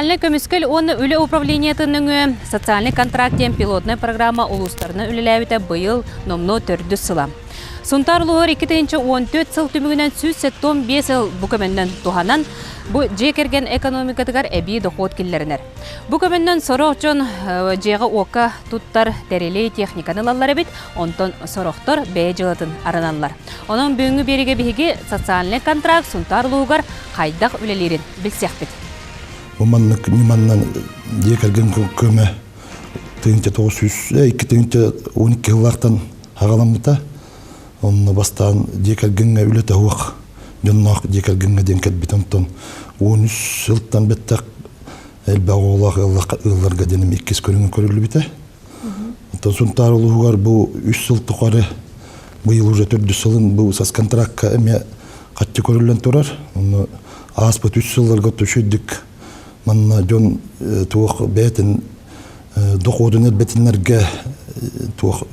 Социальнай көмүскэл уонна үлэ управлениетын нөҥүө социальный контракт диэн пилотнай программа улуустарынан үлэлээбитэ быйыл номнуо төрдүс сыла. Сунтаар улууһугар 2014 сыл түмүгүнэн 175 сыл бу көмөннөн туһанан, бу дьиэ кэргэн экономикатыгар эбии дохуот киллэринэр. Бу көмөннөн сорох дьон дьиэҕэ-уокка туттар тэрили, техниканы ылаллар эбит, онтон сорохтор бэйэ дьыалатын арыналлар. Онон бүгүҥҥү биэриигэ биһиги социальный контракт Сунтаар улууһугар хайдах үлэлиирин билсиэхпит. Бу маннык ньыманнан дьиэ кэргэн көмө 1902 сыллаахтан аҕаламмыта. Онно бастаан дьиэ кэргэҥҥэ үлэтэ суох дьонноох дьиэ кэргэҥҥэ диэн кэлбит. Онтон 13 сылтан бэттэх элбэх оҕолоох ыалларга диэн иккис көрүҥү көрүллүбүтэ. Оттон Сунтаар улууһугар бу үс сыл тухары быйыл уже төрдүс сылын бу соцконтракка эмиэ хаччы көрүллэн турар. Онно ааспыт үс сылларга үчүгдүк манна дьон туох бэйэтин дохуотун элбэтиннэргэ туох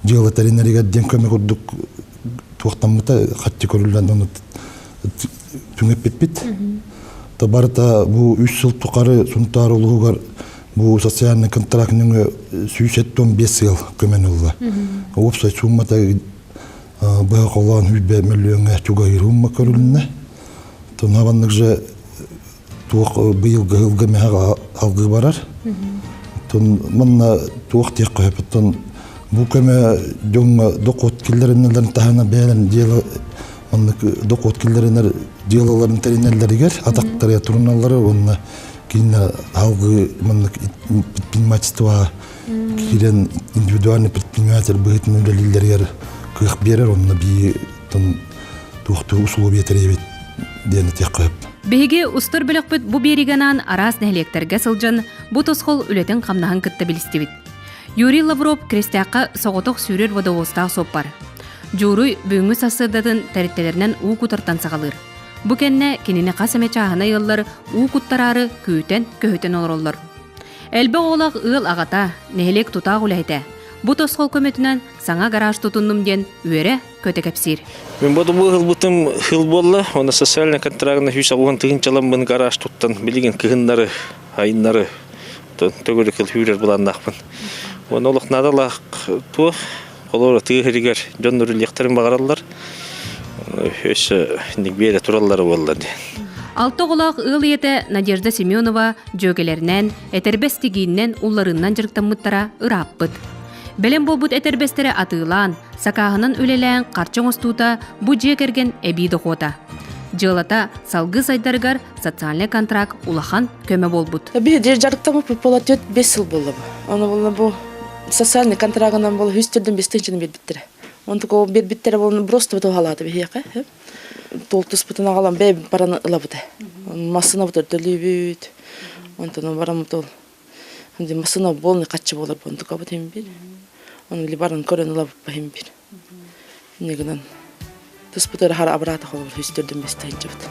дьыала тэринэригэр диэн көмө курдук туохтаммыта хаччы көрүллэн ону түҥэппиппит. То барыта бу үс сыл тухары Сунтаар улууһугар бу социальный контракт нөҥүө 175 сыл көмөн ылла. Уопсай суммата быһа холоон хүлбэ мөлүөҥҥэ чугаһыыр көрүлүннэ. Тунабаннык же туох быйылгы сылга мэһэ алгыы барар. Тун манна туох диэх көһөпүттэн бу көмө дьоҥҥо дохуот киллэринэлэрин таһына бэйэлэрин дьыала маннык дохуот киллэринэр дьыалаларын тэринэллэригэр атахтарыгар туруналлара уонна кинилэр алгыы маннык предпринимательство киирэн индивидуальный предприниматель быһыытынан үлэлииллэригэр кыах биэрэр онно бии туохтуу условия тэрийэбит диэн этиэххэ сөп. Биһиги устар бөлөхпүт бу биэригэ анаан араас нэһилиэктэргэ сылдьан бу тосхол үлэтин-хамнаһын кытта билистибит. Юрий Лавров Крестээххэ соҕотох сүүрэр водовозтаах суоппар. Дьууруй бүгүҥҥү сарсыардатын тэрилтэлэринэн уу кутартан саҕалыыр. Бу кэннэ кинини хас эмэ чааһынай ыаллар уу куттараары күүтэн, көһүтэн олороллор. Элбэх оҕолоох ыал аҕата, нэһилиэк тутаах үлэһитэ. Бу тосхол көмөтүнэн саҥа гараж тутуннум диэн үөрэ көтө кэпсиир. Мин бу ылбытым хыл буолла, уонна социальный контрагына сүүс оҕуһун тыһыынчаламмын гараж туттан билигин кыһыннары, айыннары төгүрүк хыл сүүрэр былааннаахпын. Уонна олох наадалаах туох, олор тыа сиригэр дьон үрүллүөхтэрин баҕараллар. Өссө нигбиэрэ тураллара буолла диэн. Алта оҕолоох ыал ийэтэ Надежда Семенова дьүөгэлэринээн этэрбэс тигииннэн улларыыннан дьарыктаммыттара ырааппыт. Бэлэм буолбут этэрбэстэрэ атыылаан, сакааһынан үлэлээн харчы оҥостуута бу дьиэ кэргэн эбии дохуота. Дьыалата салгыы сайдарыгар социальный контракт улахан көмө буолбут. Биһиги дьарыктаммыппыт буола 4-5 сыл буолла бу. Ону буолла бу социальный контрагынан буола үс төрдүн бес тыһыынчаны биэрбиттэрэ. Онтук ол биэрбиттэрэ буолан просто туһалаата биһиэхэ. Туолтуспутун аҕалан бэйэ баран ылабыта. Массыынабыт өрдөлүүбүт. Онтон бараммыт ол массыына полный хаччы буолар буонтукабыт иһин бир. Оны били баран көрөн ылабыт иһин бир. Инне гынан туспутар хара абырата холобур үстөрдүн бестайынчыбыт.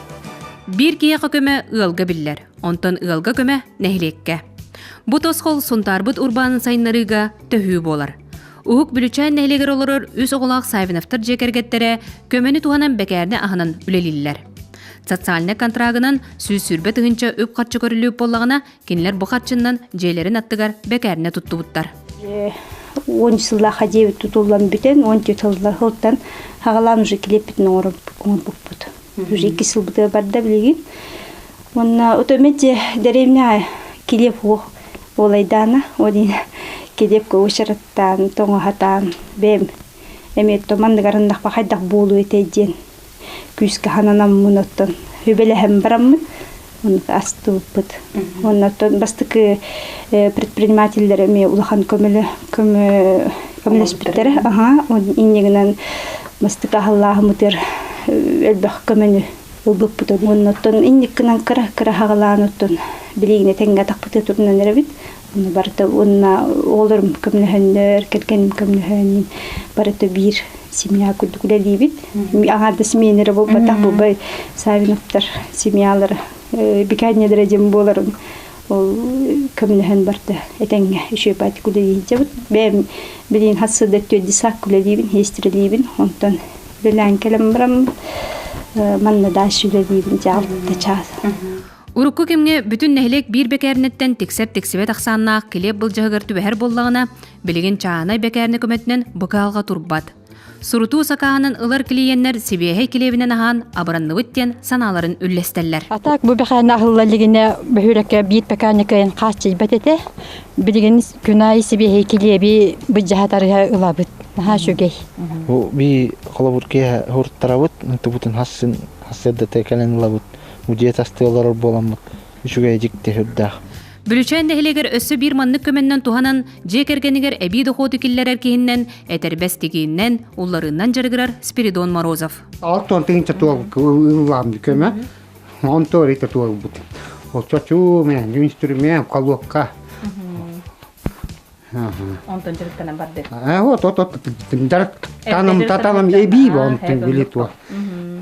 Биир киһиэхэ көмө ыалга биллэр, онтон ыалга көмө нэһилиэккэ. Бу тосхол Сунтаарбыт урбаанын сайыннарыыга төһүү буолар. Уһук Бүлүчээн нэһилиэгэр олорор үс оҕолоох Савиновтар дьиэ кэргэттэрэ көмөнү туһанан бэкээрнэ аһынан үлэлииллэр. Социальнай контрагынан 120 тыһыынча үп-харчы көрүллүбүт буоллаҕына, кинилэр бу харчыннан дьиэлэрин аттыгар бэкээрнэ туттубуттар. Он сыллаахха дьиэбит тутуллан бүтэн, 14 сылтан хагалаан уже килиэппитин оҥорбуппут. Уже икки сылбытыгар барда билигин. Уонна отомете дэриэбинэҕэ килиэп уох уолайдаана, ол килиэп уочараттаан, тоҥоһатаан, бэйэм эмиэ манныгар ыннахпа хайдах буолуо этэй диэн күүскэ хананаммын оттон үбэлэһэн бараммын оннук астыбыппыт. Уонна оттон бастакы предпринимателлэр эмиэ улахан көмөлө көмө көмөлөспүттэрэ. Аха, инньэ гынан бастакы аһыллааһыммытыгар элбэх көмөнү ылбыппыт. Уонна оттон инник гынан кыра-кыра хаҕалаан оттон билигин этэҥҥэ атахпытыгар турунан эрэбит. Уонна барыта уонна оҕолорум көмөлөһөннөр, кэргэним көмөлөһөн барыта биир семья курдук үлэлиибит. Аҥаардас сменнэрэ буолбатах, бу Савиновтар семьялара бикаанньалара диэн буоларын ол көмөлөһөн барда этэҥҥэ үчүгэй баатик үлэлииһдьэбит. Бэйэм билигин хас сылда түөрдисаак үлэлиибин, хиэстирэлиибин. Онтон үлэлээн кэлэн баран манна дальше үлэлиибин дьаалта чаас. Урукку кэмҥэ бүтүн нэһилиэк биир бэкээринэттэн тиксэр тиксибэт ахсааннаах килиэп былдьаһыгар түбэһэр буоллаҕына, билигин чааһынай бэкээринэ көмөтүнэн бу кыһалҕа турбат. Сурутуу сакааһынан ылар клиеннэр сибиэһэй килиэбинэн аһаан абыранныбыт диэн санааларын үллэстэллэр. А так бу бэхээнэ аһылла илигинэ бөһүөлэккэ биир бэкээни кыайан хааччыйбат этэ. Билигин күн аайы сибиэһэй килиэби быдьаһатарыһа ылабыт. Наһаа үчүгэй. Бу би холобур киэһэ һуртарабыт, ынтыбытын хассын хассыардата кэлэн ылабыт. Бу дьиэ тастыы олорор буоламмыт үчүгэй дьикти сүрдээх. Бүлүчээн нэһилиэгэр өссө биир маннык көмөннөн туһанан, дьиэ кэргэнигэр эбии дохуоту киллэрэр киһиннэн, этэрбэс тигииннэн, улларыыннан дьарыгырар Спиридон Морозов. Алтон тыһыынча туол ыллаам көмө, онто рита туолбут. Ол чочу мен инструмент колокка. Онтон дьарыктанан барды. Вот вот вот дьарык таным татаным эби онтон били туо.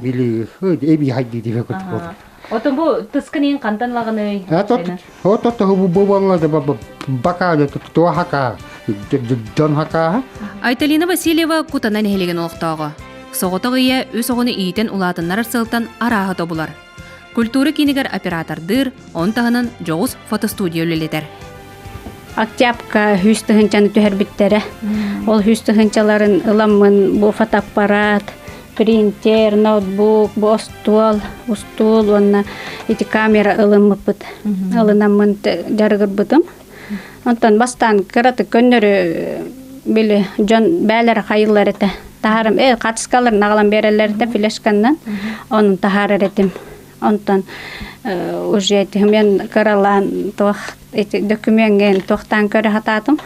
Били эби хайди диbe көтүп. Отон бу тыскын хантан лагыный? Вот вот бу буолла бака туа хака дон хака. Айталина Васильева Кутана нэһилиэгин олохтооҕо. Соҕотох ийэ үс оҕону иитэн улаатыннарар сылтан арааһы тобулар. Культура киинигэр оператордыыр, он таһынан дьоҕус фотостудия үлэлэтэр. Октябка үс тыһыынчаны түһэрбиттэрэ. Ол үс тыһыынчаларын ыламмын бу фотоаппарат, принтер, ноутбук, бу остуол, устуул уонна ити камера ылыммыппыт. Ылынаммын дьарыгырбытым. Онтон бастаан кыратык көннөрү били дьон бээлэрэ хайыллар этэ. Таһарым, хатыскаларын аҕалан биэрэллэр этэ флешканнан. Онун таһаарар этим. Онтон уже мен кыралаан туох ити докумеҥҥин туохтаан көрө сатаатым.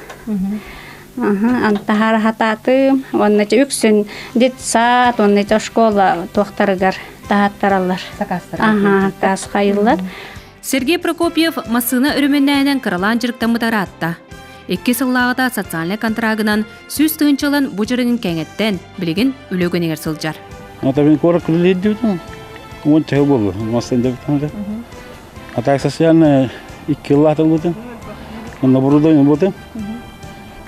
Антаһара хатаатым. Уонна үксүн детсад, уонна школа туохтарыгар таһаттараллар. Аха, таас хайыллар. Сергей Прокопьев массыына өрөмүөннээһинэн кыралаан дьарыктаммыта ыраатта. Икки сыллааҕыта социальнай контрагынан 100 тыһыынчалан бу дьарыгын кэҥэттэн, билигин үлэ үгэнигэр сылдьар. Это мен куорат күллейдибитин. Уон төһө болду. Массыына дебитин. А так социальная икки ыллаатылбытын. Онно бурудой бутын.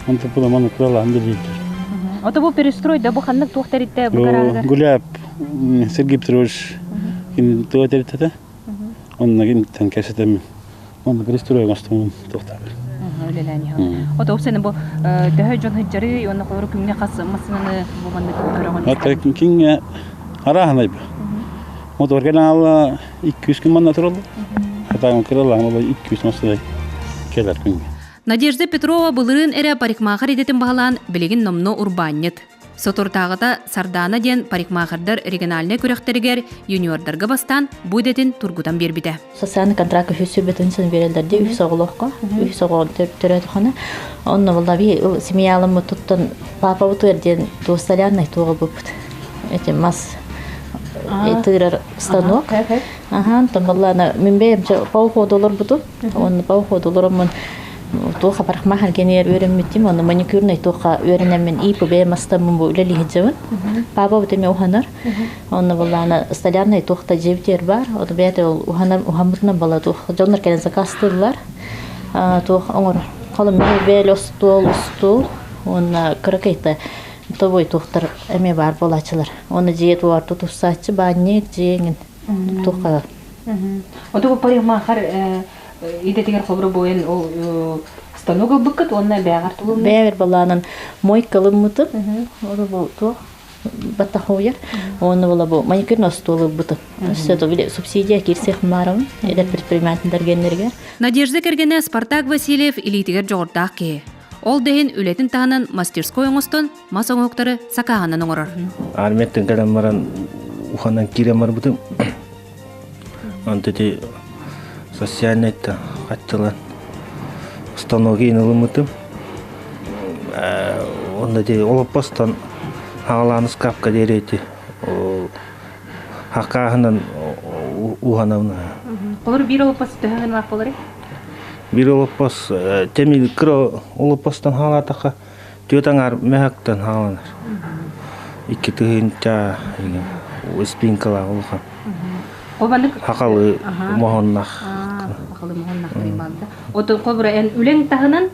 Онто пула маны кыралаан билейдир. Ото бу перестрой да бу ханнык туох тэритте бу гаражыгар? Гуляп Сергей Петрович кин туа териттете. Онно кин кэсетем. Онно перестрой оҥостомун туохтаабыр. Үлэлээн Ото сен бу төһө дьон хыджары онно холору күҥҥэ хас массыынаны бу маннык көрөҕүн? Ата кинге арааһынай бу. Мотор кэлэн алла 200 күн манна туралла. Хатаан кыралаан ола 200 массыына келер күҥҥэ. Надежда Петрова былырыын эрэ парикмахер идэтин баһылаан билигин номно урбаанньыт. Соторутааҕыта Сардаана диэн парикмахердар региональнай күрэхтэригэр юниордарга бастаан бу идэтин тургутан биэрбитэ. Социальный контракт үһүс сүбэтин сын берелдерди үһүс оҕолоохко үһүс оҕо төрөөтөхөнө онно булла би семьялымы туттан папа бутуэр диэн туосталянный туоҕа буппут эти мас тыырар станок аха онтон баллаана мин бэйэм пауходолор буту онно пауходолороммун туоха парикмахер генер үөрэммитим онно маникюрный туоха үөрэнэммин ип бэйэм астаммын бу үлэлиһиджабын папа бут эме уханар онно баллаана столярный туохта жебитер бар ону бэйэтэ ол уханар ухаммытынан бала туох дьоннор кэлэн заказтыыллар туох оҥор холом мебель остуол устуул уонна кыракайта тобой туохтар эме бар буолааччылар уонна дьиэ туар тутуссааччы баанньык дьиэҥин туохха. Ото бу парикмахер идэтигэр холбура буойан ол станок ылбыккыт уонна бэҕэр тулун бэҕэр балаанан мойка ылыммытым ону бу туох баттахуйар уонна була бу маникюр остуол ылбытым өссө то субсидия киирсиэх маарабын эдэр предпринимателлэргеннэригэр. Надежда кэргэнэ Спартак Васильев илиитигэр дьоҕурдаах киһи. Ол да иһин үлэтин таһынан мастерской оҥостон мас оҥоһуктары сакааһынан оҥорор. Армияттан кэлэн баран уханан киирэн барбытым. Онто ити социальный хаччылан станоги ылыммытым. Онно ити олоппостон хаалаан ыскаапка диэри ити хакааһынан уһанабын. Олор биир олоппос төһөн лаах болары? Биир олоппос темил кыра олоппостон хаалаатаха түөрт аҥаар мөһөктөн хааланар. Икки тыһыынча спинкалаах улахан. Хакалы моһоннах. Хакалы моһоннах прималда. Отон хобура эн үлэҥ таһынан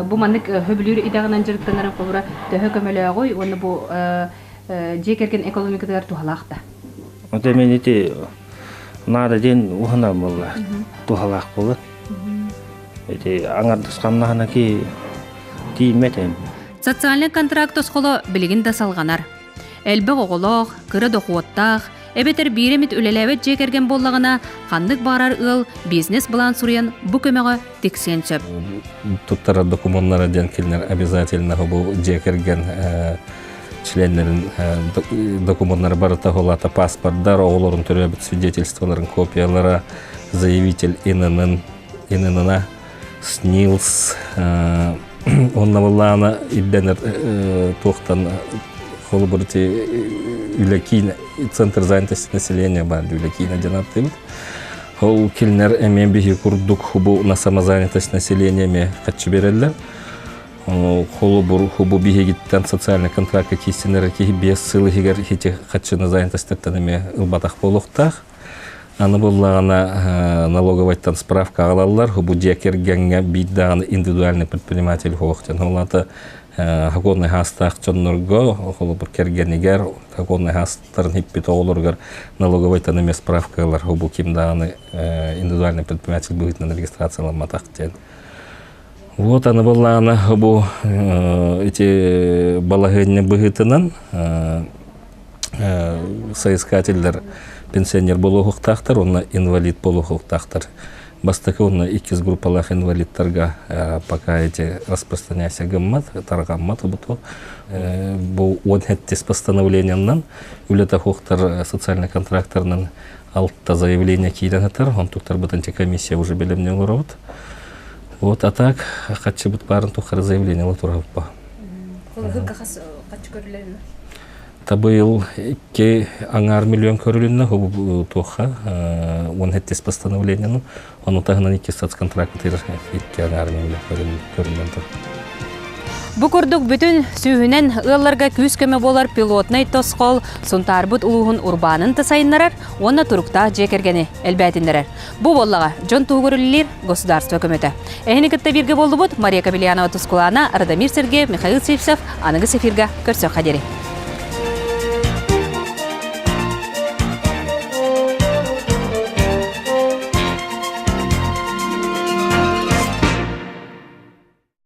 бу маннык хөбүлүүр идэҕинэн дьарыктанарын хобура төһө көмөлөөҕүй уонна бу дьиэ кэргэн экономикатыгар туһалаах да? Ото мен ити Наада диэн уһана буолла, туһалаах буолар. Ити аҥардас хамнаһына ки тииймэт Социальный контракт тосхоло билигин да салҕанар. Элбэх оҕолоох, кыра дохуоттаах, эбэтэр биир эмит үлэлээбэт дьиэ кэргэн буоллаҕына, ханнык баҕарар ыал бизнес-былаан суруйан бу көмөҕө тиксиэн сөп. Туттарар докумуоннара диэн кинилэр обязательно бу дьиэ кэргэн членнэрин докумуоннара барыта холата паспордар, оҕолорун төрөөбүт свидетельстволарын копиялара, заявитель ИНН, ИНН СНИЛС онно былаана ирдэнэр туохтан холобур ити үлэ киин центр занятости населения баар үлэ киинэ диэн ааттыыбыт. Ол кинилэр эмиэ биһи курдук бу на самозанятость населения эмиэ хаччы береллер. Холобур бу биһигиттэн социальный контрактка киирсинэр киһи 5 сыл иһигэр ити хаччыны занятостьтан эмиэ ылбатах буолуохтаах. Аны буоллаҕына налоговайтан справка аҕалаллар. Бу дьиэ кэргэҥҥэ биир даҕаны индивидуальный предприниматель суох диэн. Ол аата законнай хаастаах дьоннорго, холобур кэргэнигэр, законнай хаастарын хиппит оҕолоругар налоговайтан эмиэ справка ылар. Бу ким даҕаны индивидуальный предприниматель быһыытынан регистрацияламматах диэн. Вот аны буоллаҕына бу ити балаһыанньа быһыытынан соискателлэр пенсионер буолуохтаахтар уонна инвалид буолуохтаахтар. Бастакы уонна иккис группалаах инвалидтарга пока эти распространяйся гыммат, тарҕаммат бу бу 17 постановлениянан үлэтэ хуохтар социальный контракторынан алта заявление киирэн атар, онтуктарбытын комиссия уже бэлэмне олоробут. Вот, а так, хаччыбыт баарын тухары заявление турабыт. Хаччы көрүлэрин? Табыйыл икки аҥаар миллион көрүлүннэ туохха 17 постановлениены, ону таһынан икки соцконтракт икки аҥаар миллион көрүллэн тур. Бу курдук бүтүн сүүһүнэн ыалларга күүс-көмө буолар пилотнай тосхол Сунтаарбыт улууһун урбаанын да сайыннарар уонна туруктаах дьиэ кэргэни элбээтиннэрэр. Бу буоллаҕа дьон туһугар үлэлиир государство көмөтө. Эһини кытта бииргэ буоллубут Мария Кабельянова Тускулаана, Радомир Сергеев, Михаил Сивцев аныгы эфирга көрсөххө диэри.